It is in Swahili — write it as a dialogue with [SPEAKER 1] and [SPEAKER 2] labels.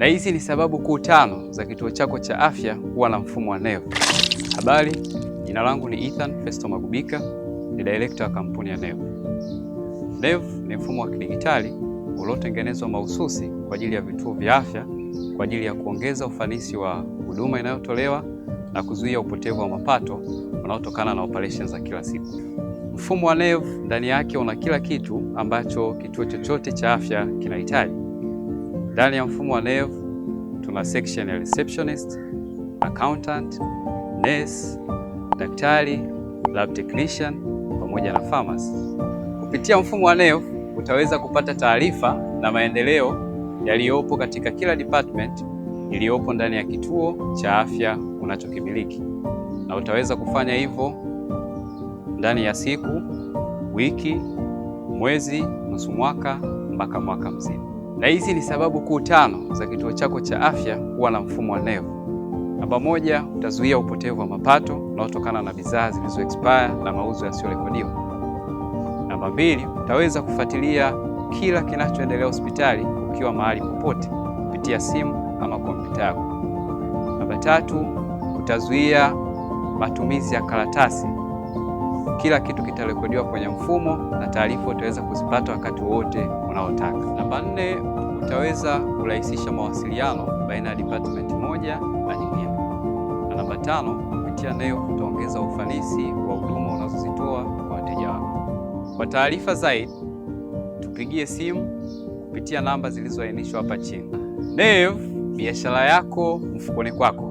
[SPEAKER 1] Na hizi ni sababu kuu tano za kituo chako cha afya kuwa na mfumo wa NEV. Habari, jina langu ni Ethan Festo Magubika, ni director wa kampuni ya NEV. NEV ni mfumo wa kidigitali uliotengenezwa mahususi kwa ajili ya vituo vya afya kwa ajili ya kuongeza ufanisi wa huduma inayotolewa na kuzuia upotevu wa mapato unaotokana na operations za kila siku. Mfumo wa NEV ndani yake una kila kitu ambacho kituo chochote cha afya kinahitaji. Ndani ya mfumo wa NEV tuna section ya receptionist, accountant, nurse, daktari, lab technician pamoja na pharmacy. Kupitia mfumo wa NEV utaweza kupata taarifa na maendeleo yaliyopo katika kila department iliyopo ndani ya kituo cha afya unachokimiliki, na utaweza kufanya hivyo ndani ya siku, wiki, mwezi, nusu mwaka mpaka mwaka mzima. Na hizi ni sababu kuu tano za kituo chako cha afya kuwa na mfumo wa NEV. Namba 1, utazuia upotevu wa mapato unaotokana na bidhaa zilizo expire na mauzo yasiyorekodiwa. Namba 2, utaweza kufuatilia kila kinachoendelea hospitali ukiwa mahali popote kupitia simu ama kompyuta yako. Namba 3, utazuia matumizi ya karatasi. Kila kitu kitarekodiwa kwenye mfumo na taarifa utaweza kuzipata wakati wowote unaotaka. Namba 4, utaweza kurahisisha mawasiliano baina ya department moja na nyingine. Na namba 5, kupitia NEV utaongeza ufanisi wa huduma unazozitoa kwa wateja wako. Kwa taarifa zaidi, tupigie simu kupitia namba zilizoainishwa hapa chini. NEV, biashara yako mfukoni kwako.